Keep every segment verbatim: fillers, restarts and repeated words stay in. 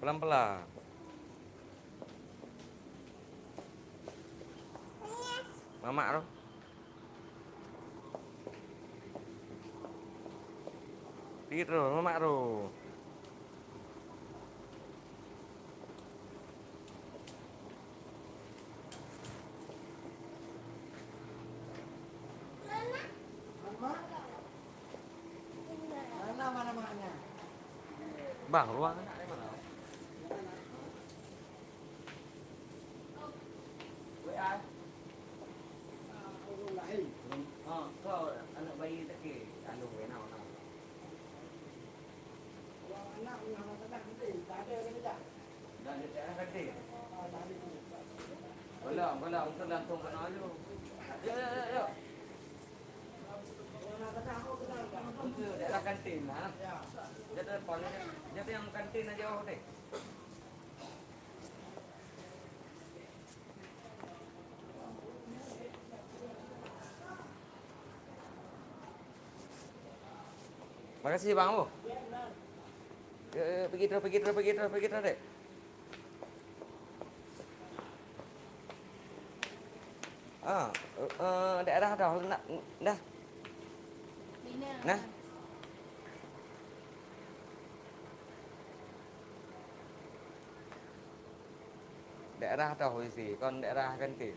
Pelan-pelan. Mamak tu. Pigi terus, mamak tu. Bang, ruang anak di mana? Wei ai. Ha, kau anak bayi tadi, anu, wei, nau, nau. Dah ada daerah kantin. Belum, belum, tu langsung kena alu. Yuk, yuk, yuk, yuk. Itu daerah kantin, ha? Dia tu paling, dia tu yang kantin aja, oh, deh. Makasih, Bang, oh. Ya, ya, pergi terus, pergi terus, pergi terus, pergi terus, dek. Ah, eh, eh, daerah dah, nak, dah. Nah. Daerah toh isi, kon daerah kantin.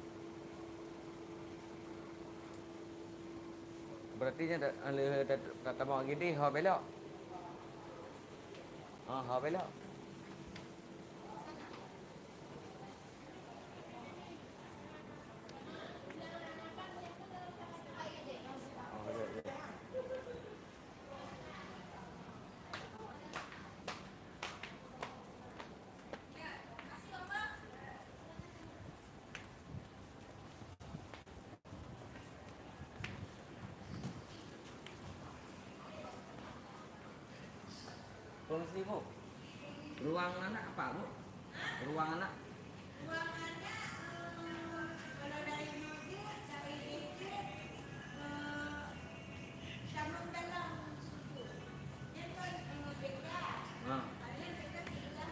Berarti nyan da-, le-, da-, da-, tamong gidi ho belok. Ah, ho belok. Oh, ya, ya. Fungsi, Bu? Ruang anak apa, Bu? Ruang anak? Ruang anak, eh, kalau dari masjid, dari masjid, eh, taman dalam situ. Yang kan, eh, beda. Ha. Ada beda sebelah.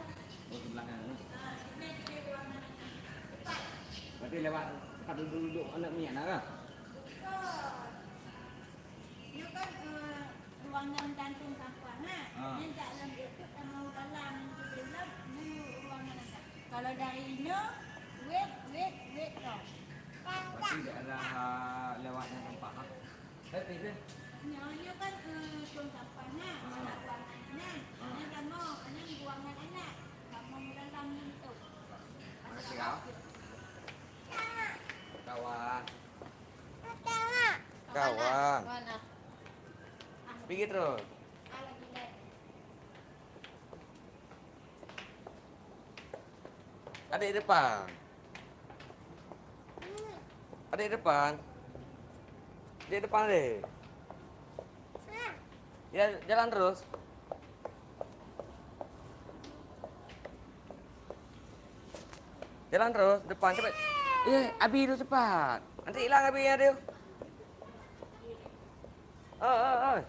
Oh, sebelah kanan. Ah, sini ada ruang anak. Empat. Berarti lewat tempat duduk-duduk anak mian lah, kan? Bukan. Nyoe kan, eh, ruangan gantung sampah, nah. Ah. Nyan jak lom itu, tamong dalam, itu dalam, nyoe ruangan anak. Kalau dari inoe, wet, wet, wet, tong. Berarti daerah, ah, lewatnya sampah, ha? Eh, eh, eh. Nyoe, nyoe kan, eh, tong sampah, nah. Ah. Anak ruangan, nah. Ah. Nyan kamoe, nyan ruangan anak. Kamoe dalam itu. Makasih, Kak. Kawan. Kawan. Kawan, ah. Pergi terus. Adik depan. Adik depan. Adik depan, deh. Ya, jalan terus. Jalan terus, depan, cepat. Eh, Abi tu cepat. Nanti hilang Abi yang ada. Oh, oh, oh.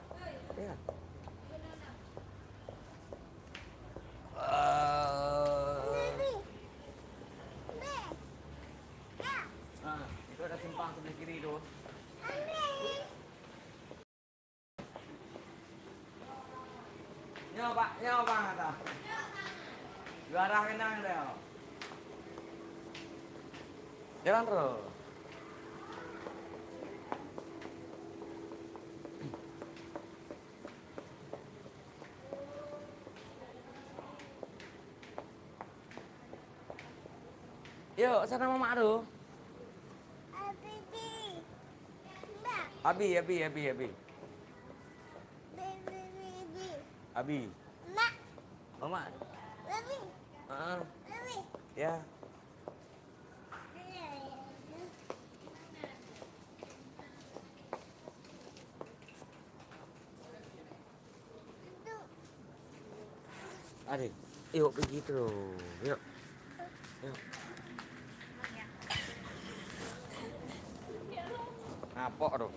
Ya. Ah. Ah, itu ada simpang sebelah kiri tu. Nyoe, Pak, nyoe, Pak, kata. Juara keunan dia. Jalan terus. Yuk, sana mamak tu. Abi, Abi, Abi, Abi. Abi. Mak. Mamak. Abi. Heeh. Abi. Ya. Adik, yuk pergi terus. Yuk. Yuk. Ngapok tu.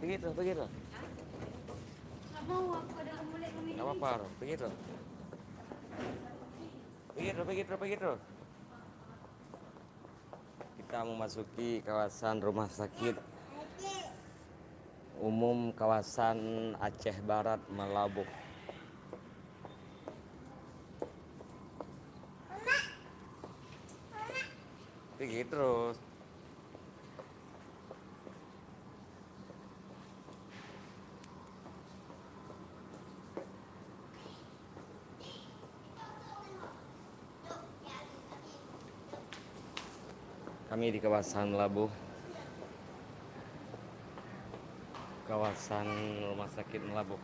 Pergi terus, pergi terus. Nggak apa-apa, Ro. Pergi terus. Pergi terus, pergi terus, pergi terus. Kita memasuki kawasan Rumah Sakit Umum Kawasan Aceh Barat, Meulaboh. Pergi terus. Kami di kawasan Meulaboh, kawasan Rumah Sakit Meulaboh.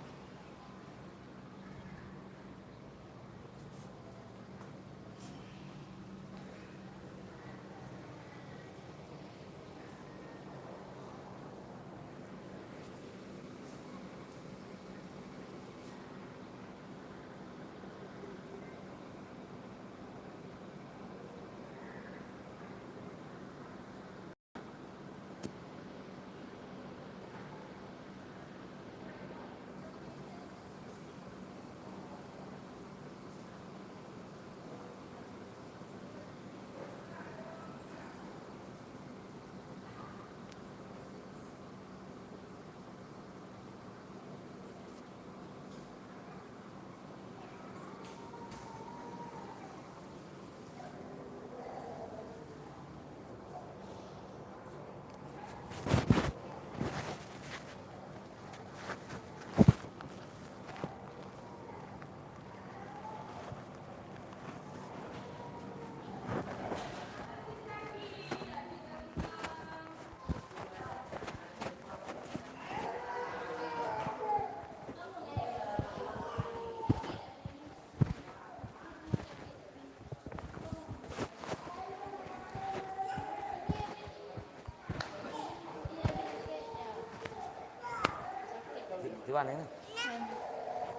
Tuan ni.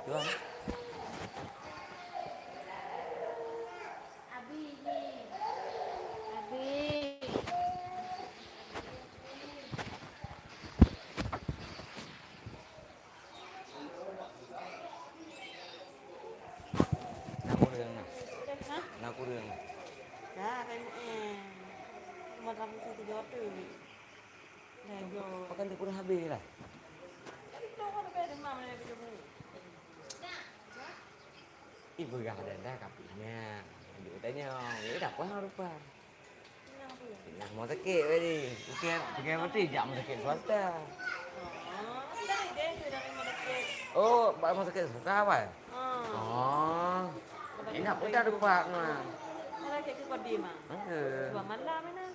Tuan. Abi. Na kureueng na. Hah? Na kureueng na. Dah, kan, eh. Cuma kamu satu jawab tu. Dah, go. Pakai tu kureueng habis lah. Tapi tu kan ada rumah mana dia. Ih, peugah dah, dah, kapit nyan. Lanjut tanyong. Ya, dah, apa hal rupa? Nah, rumah sakit tadi. Bukan, bukan berarti jak rumah sakit swasta. Oh, dari dia tu dari rumah sakit. Oh, bak rumah sakit swasta apa? Ah. Oh. Enak pun dah rupa mah. Rumah sakit ke Kodim ah? Ada. Dua malam ni.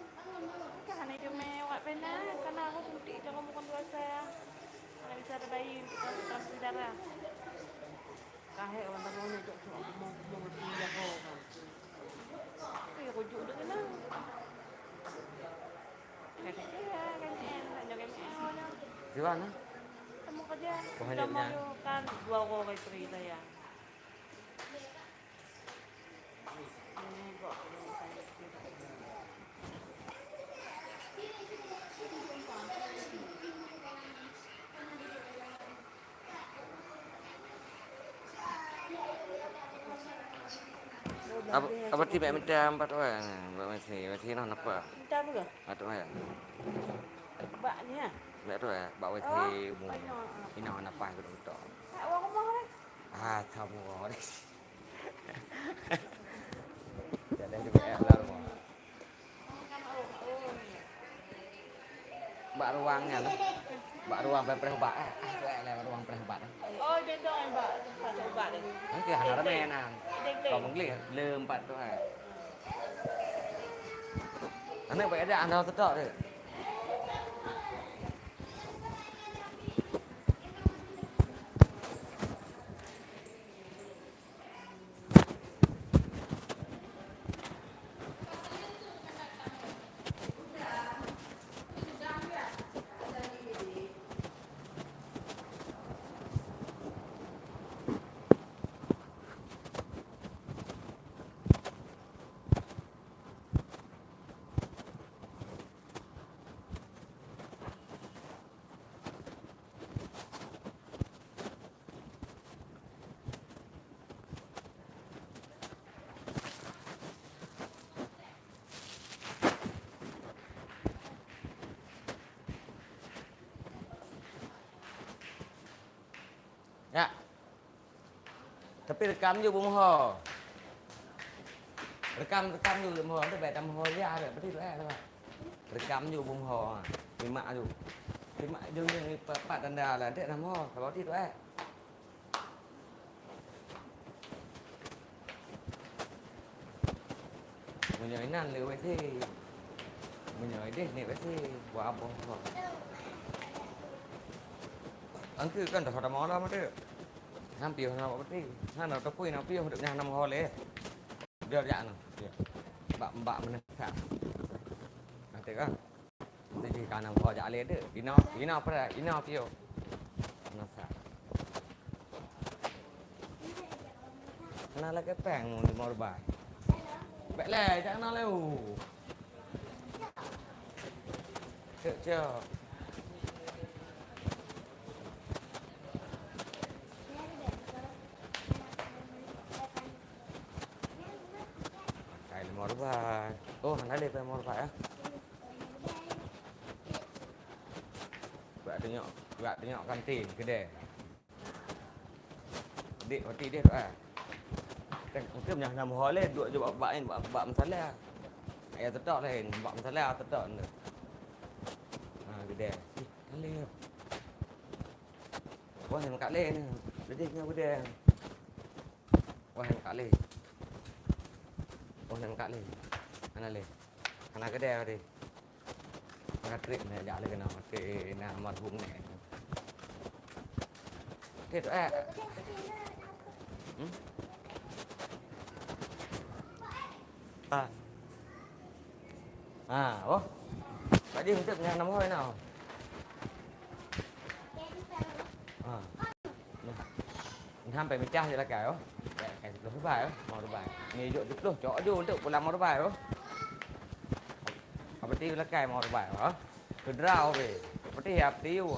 Kan hana jumpa awak pernah, karena aku suntik cara bukan dua saya. Hana bisa ada bayi untuk transfusi darah. Kahek orang tamu ni cok cok mau mau tinggal kau kan. Tapi rujuk tu kena. Kan dia kan eh nak jaga M L nya. Di mana? Temu kerja. Wah, Kita hanya mau kan dua orang isteri saya. Apa, apa ti bak mita empat orang? Bak mesti, mesti noh napa? Mita apa? Empat orang. Bak ni ah. Bak tu eh, bak wc Oh, umum. Banyak, ah. Ina napa tu betul. Tak orang rumah ni. Ah, tamu orang ni. Jadi tu eh lah rumah. Bak ruang nyan lah. Bak ruang preh-preh ubat eh. Ah, tu eh, lewat ruang preh ubat eh. Oh, dia tu eh, bak tempat ubat ni. Okey, hana ramai nang. Deng-deng. Kau menggeli, le empat tu eh. Anak baik ada anda setok tu. Tapi rekam ju beumoho. Rekam, rekam ju beumoho. Dia baik tamoho ya, ada berarti tu eh. Rekam ju beumoho. Simak ju. Simak ju ni pat tanda lah. Dia tamoho. Kalau ti tu eh. Meunyoe inan le W C. Meunyoe ideh ni W C. Buat apa? Angke kan dah ada malam ada. Hampir nak buat peti. Sana topui nak piuh dek nyang nam hole. Biar jak noh. Bak, bak meuneusak. Nanti kan. Jadi kana ho jak lé dek. Ina, ina apa? Ina piuh. Meuneusak. Kana lagèe pèng mun lima ribèe. Bèk lé, jak na lé. Cok, cok. Hai, lima ribèe. Oh, hana lé lima ribèe, ya. Bak teungoh, bak teungoh kantin, keudè. Dek, pati deh, doa. Kan, mungkin nyang na meuho lé, duek je bak, bak, bak, bak meusalah. Ayah tetok lain, bak meusalah tetok ni. Ha, keudè. Ih, kan lé. Wah, yang kat lé ni. Jadi, nyoe keudè. Wah, yang kat lé. Wah, yang kat lé. Hana lé. Hana keudè tadi. Hana trip ni, jak lé keunoe. Oke, nah, almarhum ni. Oke, tu, eh. Hmm? Ah. Ah, oh. Pak Jih, untuk nyang enam hoi nau. Ah. Nah. Sampai mecah je lakai, oh. Lakai sepuluh ribèe, oh. Lima ribèe. Ni jok sepuluh, cok aju untuk pulang lima ribèe, oh. Apa ti lakai lima ribèe, oh. Keudra, oh, be. Apa ti, apa ti, oh.